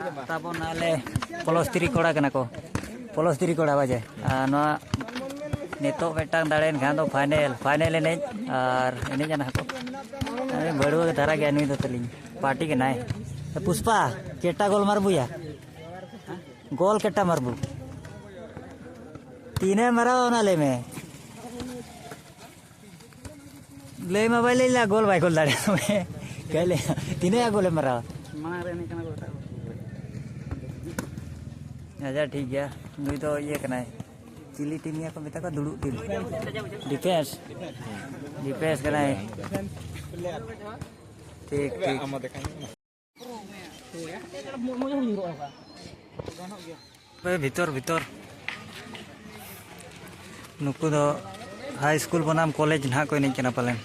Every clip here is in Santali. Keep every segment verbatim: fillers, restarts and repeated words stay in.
ᱛᱟᱵᱚᱱ ᱟᱞᱮ ᱯᱚᱞᱚᱥᱛᱤᱨᱤ ᱠᱚᱲᱟ ᱠᱟᱱᱟ ᱠᱚ, ᱯᱚᱞᱚᱥᱛᱤᱨᱤ ᱠᱚᱲᱟ ᱵᱟᱡᱮ᱾ ᱟᱨ ᱱᱚᱣᱟ ᱱᱤᱛᱚᱜ ᱢᱤᱫᱴᱟᱝ ᱫᱟᱲᱮᱭᱮᱱ ᱠᱷᱟᱱ ᱫᱚ ᱯᱷᱟᱭᱱᱮᱞ, ᱯᱷᱟᱭᱱᱮᱞ ᱮᱱᱮᱡ ᱟᱨ ᱮᱱᱮᱡ ᱟᱱᱟ ᱠᱚ᱾ ᱟᱨ ᱵᱟᱹᱲᱩᱣᱟᱹ ᱫᱷᱟᱨᱟ ᱜᱮᱭᱟ ᱱᱩᱭ ᱫᱚ ᱛᱟᱹᱞᱤᱧ, ᱯᱟᱨᱴᱤ ᱠᱟᱱᱟᱭ᱾ ᱯᱩᱥᱯᱟ, ᱠᱮᱴᱟ ᱜᱳᱞ ᱢᱟᱨᱵᱩᱭᱟ, ᱜᱳᱞ ᱠᱮᱴᱟ ᱢᱟᱨᱵᱩ᱾ ᱛᱤᱱᱟᱹᱜ ᱢᱟᱨᱟᱣ ᱚᱱᱟ ᱞᱟᱹᱭ ᱢᱮ᱾ ᱞᱟᱹᱭ ᱢᱟ ᱵᱟᱭ ᱞᱟᱹᱭ ᱞᱮᱫᱟ, ᱜᱳᱞ ᱵᱟᱭ ᱜᱳᱞ ᱫᱟᱲᱮᱭᱟᱜ ᱛᱟᱢᱟ᱾ ᱠᱟᱭ ᱞᱟᱹᱭᱟ, ᱛᱤᱱᱟᱹᱜ ᱜᱳᱞᱮᱢ ᱢᱟᱨᱟᱣᱟ? ᱢᱟᱲᱟᱝ ᱨᱮ ᱮᱱᱮᱡ ᱠᱟᱱᱟ ᱠᱚ ᱮᱴᱟᱜ ᱠᱚ᱾ ᱟᱪᱪᱷᱟ, ᱴᱷᱤᱠ ᱜᱮᱭᱟ᱾ ᱱᱩᱭ ᱫᱚ ᱤᱭᱟᱹ ᱠᱟᱱᱟᱭ, ᱪᱤᱞᱤ ᱴᱤᱢ ᱜᱮᱭᱟ ᱠᱚ ᱢᱮᱛᱟ ᱠᱚᱣᱟ, ᱫᱩᱲᱩᱵ ᱴᱤᱢ᱾ ᱰᱤᱯᱷᱮᱱᱥ, ᱰᱤᱯᱷᱮᱱᱥ ᱠᱟᱱᱟᱭ᱾ ᱴᱷᱤᱠ, ᱴᱷᱤᱠ᱾ ᱦᱳᱭ, ᱵᱷᱤᱛᱚᱨ, ᱵᱷᱤᱛᱚᱨ᱾ ᱱᱩᱠᱩ ᱫᱚ ᱦᱟᱭ ᱥᱠᱩᱞ ᱵᱚᱱᱟᱢ ᱠᱚᱞᱮᱡᱽ ᱱᱟᱦᱟᱜ ᱠᱚ ᱮᱱᱮᱡ ᱠᱟᱱᱟ ᱯᱟᱞᱮᱱ᱾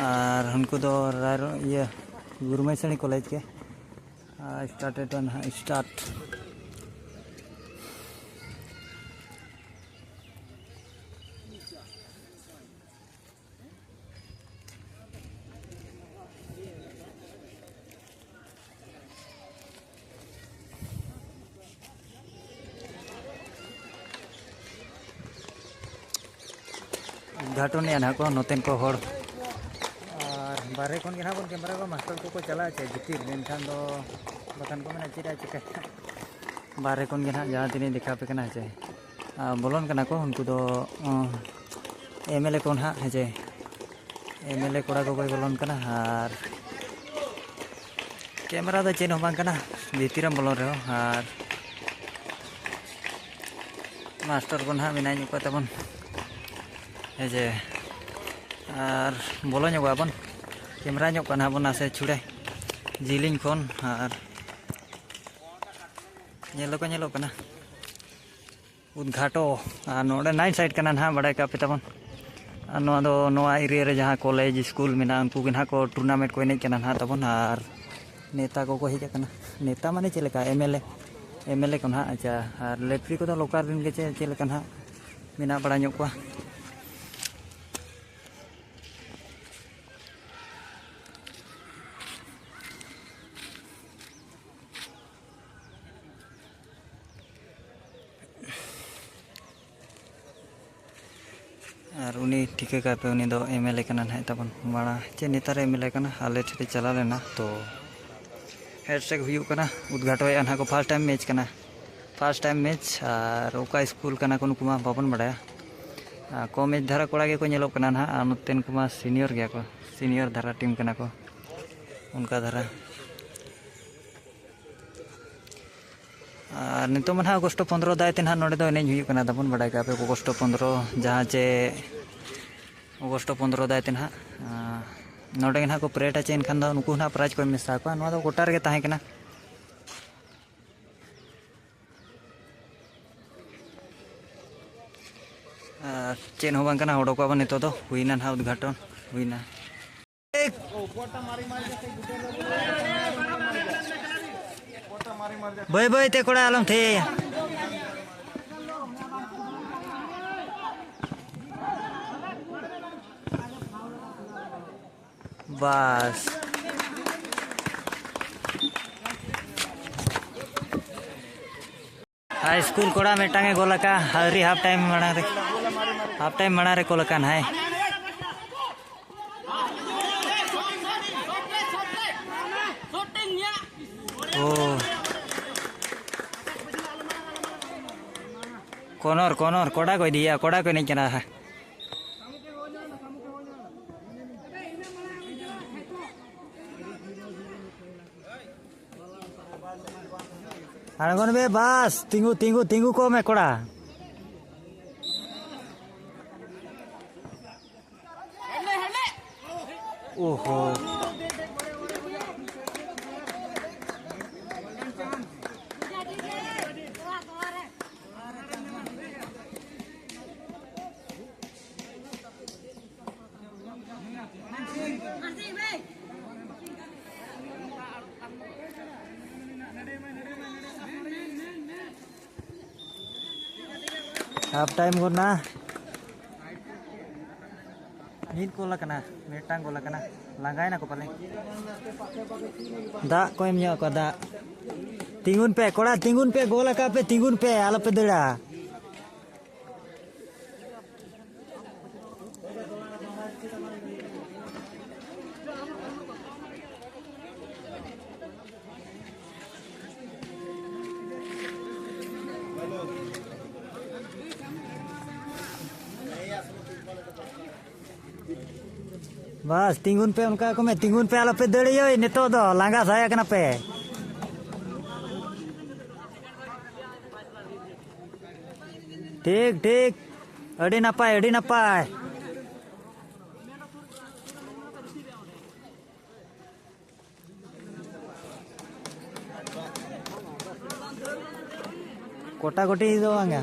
ᱟᱨ ᱩᱱᱠᱩ ᱫᱚ ᱨᱟᱭᱨᱚ-, ᱤᱭᱟᱹ, ᱜᱩᱨᱩᱢᱟᱹᱭᱥᱟᱹᱲᱤ ᱠᱚᱞᱮᱡᱽ ᱜᱮ᱾ ᱟᱨ ᱥᱴᱟᱨᱴ ᱨᱮᱫᱚ ᱱᱟᱦᱟᱜ ᱥᱴᱟᱨᱴ᱾ ᱩᱫᱽᱜᱷᱟᱴᱚᱱᱮᱜᱼᱟ ᱱᱟᱦᱟᱜ ᱠᱚ ᱱᱚᱛᱮᱱ ᱠᱚ ᱦᱚᱲ᱾ ᱟᱨ ᱵᱟᱨᱦᱮ ᱠᱷᱚᱱ ᱜᱮ ᱱᱟᱦᱟᱜ ᱵᱚᱱ ᱠᱮᱢᱮᱨᱟ ᱠᱚᱣᱟ, ᱢᱟᱥᱴᱟᱨ ᱠᱚᱠᱚ ᱪᱟᱞᱟᱜᱼᱟ ᱪᱮ ᱵᱷᱤᱛᱤᱨ, ᱢᱮᱱᱠᱷᱟᱱ ᱫᱚ ᱵᱟᱠᱷᱟᱱ ᱠᱚ ᱢᱮᱱᱟ ᱪᱮᱫ ᱟᱭ ᱪᱤᱠᱟᱹᱭᱟ᱾ ᱵᱟᱨᱦᱮ ᱠᱷᱚᱱ ᱜᱮ ᱱᱟᱦᱟᱜ ᱡᱟᱦᱟᱸ ᱛᱤᱱᱟᱹᱜ ᱫᱮᱠᱷᱟᱣ ᱟᱯᱮ ᱠᱟᱱᱟ ᱦᱮᱸ ᱪᱮ᱾ ᱟᱨ ᱵᱚᱞᱚᱱ ᱠᱟᱱᱟ ᱠᱚ ᱩᱱᱠᱩ ᱫᱚ, ᱮᱢ ᱮᱞ ᱮ ᱠᱚ ᱱᱟᱦᱟᱜ ᱦᱮᱸ ᱪᱮ᱾ ᱮᱢ ᱮᱞ ᱮ ᱠᱚᱲᱟ ᱠᱚᱠᱚ ᱵᱚᱞᱚᱱ ᱠᱟᱱᱟ ᱟᱨ ᱠᱮᱢᱮᱨᱟ ᱫᱚ ᱪᱮᱫ ᱦᱚᱸ ᱵᱟᱝ ᱠᱟᱱᱟ, ᱵᱷᱤᱛᱤᱨᱮᱢ ᱵᱚᱞᱚᱱ ᱨᱮᱦᱚᱸ᱾ ᱟᱨ ᱢᱟᱥᱴᱟᱨ ᱠᱚ ᱱᱟᱦᱟᱜ ᱢᱮᱱᱟᱜ ᱧᱚᱜ ᱠᱚᱣᱟ ᱛᱟᱵᱚᱱ, ᱦᱮᱸ ᱡᱮ, ᱟᱨ ᱵᱚᱞᱚ ᱧᱚᱜᱚᱜ ᱟᱵᱚᱱ, ᱠᱮᱢᱮᱨᱟ ᱧᱚᱜ ᱠᱚᱣᱟ ᱱᱟᱦᱟᱜ ᱵᱚᱱ ᱱᱟᱥᱮ ᱪᱷᱩᱲᱮ ᱡᱤᱞᱤᱧ ᱠᱷᱚᱱ, ᱟᱨ ᱧᱮᱞ ᱫᱚᱠᱚ ᱧᱮᱞᱚᱜ ᱠᱟᱱᱟ᱾ ᱩᱫᱽᱜᱷᱟᱴᱚ, ᱟᱨ ᱱᱚᱰᱮ ᱱᱟᱭᱤᱴ ᱥᱟᱭᱤᱰ ᱠᱟᱱᱟ ᱱᱟᱦᱟᱜ, ᱵᱟᱲᱟᱭ ᱠᱟᱜ ᱯᱮ ᱛᱟᱵᱚᱱ᱾ ᱟᱨ ᱱᱚᱣᱟ ᱫᱚ ᱱᱚᱣᱟ ᱮᱨᱤᱭᱟ ᱨᱮ ᱡᱟᱦᱟᱸ ᱠᱚᱞᱮᱡᱽ ᱥᱠᱩᱞ ᱢᱮᱱᱟᱜᱼᱟ, ᱩᱱᱠᱩ ᱜᱮ ᱱᱟᱦᱟᱜ ᱠᱚ ᱴᱩᱨᱱᱟᱢᱮᱱᱴ ᱠᱚ ᱮᱱᱮᱡ ᱠᱟᱱᱟ ᱱᱟᱦᱟᱜ ᱛᱟᱵᱚᱱ᱾ ᱟᱨ ᱱᱮᱛᱟ ᱠᱚᱠᱚ ᱦᱮᱡ ᱟᱠᱟᱱᱟ, ᱱᱮᱛᱟ ᱢᱟᱱᱮ ᱪᱮᱫ ᱞᱮᱠᱟ, M L A, M L A ᱠᱚ ᱱᱟᱦᱟᱜ᱾ ᱟᱪᱪᱷᱟ, ᱟᱨ ᱞᱮᱯᱷᱨᱤ ᱠᱚᱫᱚ ᱞᱳᱠᱟᱞ ᱨᱮᱱ ᱜᱮ ᱪᱮ ᱪᱮᱫ ᱞᱮᱠᱟ ᱱᱟᱦᱟᱜ ᱢᱮᱱᱟᱜ ᱵᱟᱲᱟ ᱧᱚᱜ ᱠᱚᱣᱟ᱾ ᱟᱨ ᱩᱱᱤ ᱴᱷᱤᱠᱟᱹ ᱠᱟᱭ ᱯᱮ, ᱩᱱᱤ ᱫᱚ ᱮᱢ ᱮᱞ ᱮ ᱠᱟᱱᱟ ᱱᱟᱦᱟᱜ ᱛᱟᱵᱚᱱ, ᱢᱟᱲᱟᱝ ᱪᱮᱫ ᱱᱮᱛᱟᱨ ᱮᱢ ᱮᱞ ᱮ ᱠᱟᱱᱟ, ᱟᱞᱮ ᱴᱷᱮᱱ ᱮ ᱪᱟᱞᱟᱣ ᱞᱮᱱᱟ᱾ ᱛᱚ ᱦᱮᱱᱰᱥᱮᱠ ᱦᱩᱭᱩᱜ ᱠᱟᱱᱟ, ᱩᱫᱽᱜᱷᱟᱴᱚᱱ ᱮᱫᱼᱟ ᱱᱟᱦᱟᱜ ᱠᱚ, ᱯᱷᱟᱥᱴ ᱴᱟᱭᱤᱢ ᱢᱮᱪ ᱠᱟᱱᱟ, ᱯᱷᱟᱥᱴ ᱴᱟᱭᱤᱢ ᱢᱮᱪ᱾ ᱟᱨ ᱚᱠᱟ ᱥᱠᱩᱞ ᱠᱟᱱᱟ ᱠᱚ ᱱᱩᱠᱩ ᱢᱟ ᱵᱟᱵᱚᱱ ᱵᱟᱲᱟᱭᱟ᱾ ᱟᱨ ᱠᱚᱢ ᱮᱡᱽ ᱫᱷᱟᱨᱟ ᱠᱚᱲᱟ ᱜᱮᱠᱚ ᱧᱮᱞᱚᱜ ᱠᱟᱱᱟ ᱱᱟᱦᱟᱜ, ᱟᱨ ᱱᱚᱛᱮᱱ ᱠᱚᱢᱟ ᱥᱤᱱᱤᱭᱚᱨ ᱜᱮᱭᱟ ᱠᱚ, ᱥᱤᱱᱤᱭᱚᱨ ᱫᱷᱟᱨᱟ ᱴᱤᱢ ᱠᱟᱱᱟ ᱠᱚ, ᱚᱱᱠᱟ ᱫᱷᱟᱨᱟ᱾ ᱟᱨ ᱱᱤᱛᱚᱜ ᱢᱟ ᱱᱟᱦᱟᱜ ᱚᱜᱚᱥᱴ ᱯᱚᱱᱫᱽᱨᱚ ᱫᱟᱭ ᱛᱮ ᱱᱟᱦᱟᱜ ᱱᱚᱰᱮ ᱫᱚ ᱮᱱᱮᱡ ᱦᱩᱭᱩᱜ ᱠᱟᱱᱟ ᱛᱟᱵᱚᱱ, ᱵᱟᱰᱟᱭ ᱠᱟᱜ ᱯᱮ ᱚᱜᱚᱥᱴ ᱯᱚᱱᱫᱽᱨᱚ, ᱡᱟᱦᱟᱸ ᱪᱮ ᱚᱜᱚᱥᱴ ᱯᱚᱱᱫᱽᱨᱚ ᱫᱟᱭ ᱛᱮ ᱱᱟᱦᱟᱜ, ᱟᱸ, ᱱᱚᱰᱮ ᱜᱮ ᱱᱟᱦᱟᱜ ᱠᱚ ᱯᱮᱨᱮᱰᱟ ᱪᱮ ᱮᱱᱠᱷᱟᱱ ᱫᱚ ᱱᱩᱠᱩ ᱱᱟᱦᱟᱜ ᱯᱨᱟᱭᱤᱡᱽ ᱠᱚ ᱮᱢ ᱢᱮᱥᱟ ᱠᱚᱣᱟ᱾ ᱱᱚᱣᱟ ᱫᱚ ᱜᱚᱴᱟ ᱨᱮᱜᱮ ᱛᱟᱦᱮᱸ ᱠᱟᱱᱟ᱾ ᱟᱨ ᱪᱮᱫ ᱦᱚᱸ ᱵᱟᱝ ᱠᱟᱱᱟ, ᱚᱰᱚᱠᱚᱜ ᱟᱵᱚᱱ ᱱᱤᱛᱚᱜ ᱫᱚ᱾ ᱦᱩᱭᱱᱟ ᱱᱟᱦᱟᱜ ᱩᱫᱽᱜᱷᱟᱴᱚᱱ, ᱦᱩᱭᱱᱟ᱾ ᱵᱟᱹᱭ ᱵᱟᱹᱭ ᱛᱮ ᱠᱚᱲᱟ, ᱟᱞᱚᱢ ᱛᱷᱤᱭᱟᱹᱭᱟ᱾ ᱵᱟᱥ᱾ ᱦᱟᱭ ᱥᱠᱩᱞ ᱠᱚᱲᱟ ᱢᱤᱫᱴᱟᱝ ᱮ ᱜᱳᱞ ᱟᱠᱟᱫ, ᱟᱹᱣᱨᱤ ᱦᱟᱯ ᱴᱟᱭᱤᱢ ᱢᱟᱲᱟᱝ ᱨᱮ, ᱦᱟᱯ ᱴᱟᱭᱤᱢ ᱢᱟᱲᱟᱝ ᱨᱮ ᱜᱳᱞ ᱟᱠᱟᱱ ᱦᱟᱭ᱾ ᱳ᱾ ᱠᱚᱱᱚᱨ, ᱠᱚᱱᱚᱨ, ᱠᱚᱲᱟ ᱠᱚ ᱤᱫᱤᱭᱟ, ᱠᱚᱲᱟ ᱠᱚ ᱮᱱᱮᱡ ᱠᱟᱱᱟ᱾ ᱟᱬᱜᱚᱱ ᱢᱮ ᱵᱟᱥ, ᱛᱤᱸᱜᱩ, ᱛᱤᱸᱜᱩ, ᱛᱤᱸᱜᱩ ᱠᱚᱜ ᱢᱮ ᱠᱚᱲᱟ᱾ ᱳᱦᱳ᱾ ᱦᱟᱯ ᱴᱟᱭᱤᱢ ᱜᱚᱫ ᱱᱟ᱾ ᱢᱤᱫ ᱜᱳᱞ ᱟᱠᱟᱱᱟ, ᱢᱤᱫᱴᱟᱝ ᱜᱳᱞ ᱟᱠᱟᱱᱟ᱾ ᱞᱟᱸᱜᱟᱭᱮᱱᱟ ᱠᱚ ᱯᱟᱞᱮ᱾ ᱫᱟᱜ ᱠᱚ ᱮᱢ ᱧᱚᱜ ᱟᱠᱚᱣᱟ, ᱫᱟᱜ᱾ ᱛᱤᱸᱜᱩᱱ ᱯᱮ ᱠᱚᱲᱟ, ᱛᱤᱸᱜᱩᱱ ᱯᱮ, ᱜᱳᱞ ᱟᱠᱟᱫ ᱯᱮ, ᱛᱤᱸᱜᱩᱱ ᱯᱮ, ᱟᱞᱚᱯᱮ ᱫᱟᱹᱲᱟ᱾ ᱵᱟᱥ, ᱛᱤᱸᱜᱩᱱ ᱯᱮ, ᱚᱱᱠᱟ ᱠᱚ ᱢᱮ, ᱛᱤᱸᱜᱩᱱ ᱯᱮ, ᱟᱞᱚᱯᱮ ᱫᱟᱹᱲ ᱤᱭᱟᱹᱭ, ᱱᱤᱛᱚᱜ ᱫᱚ ᱞᱟᱸᱜᱟ ᱥᱟᱭ ᱠᱟᱱᱟ ᱯᱮ᱾ ᱴᱷᱤᱠ, ᱴᱷᱤᱠ, ᱟᱹᱰᱤ ᱱᱟᱯᱟᱭ, ᱟᱹᱰᱤ ᱱᱟᱯᱟᱭ᱾ ᱠᱚᱴᱟ ᱠᱚᱴᱤ ᱫᱚ ᱵᱟᱝᱟ᱾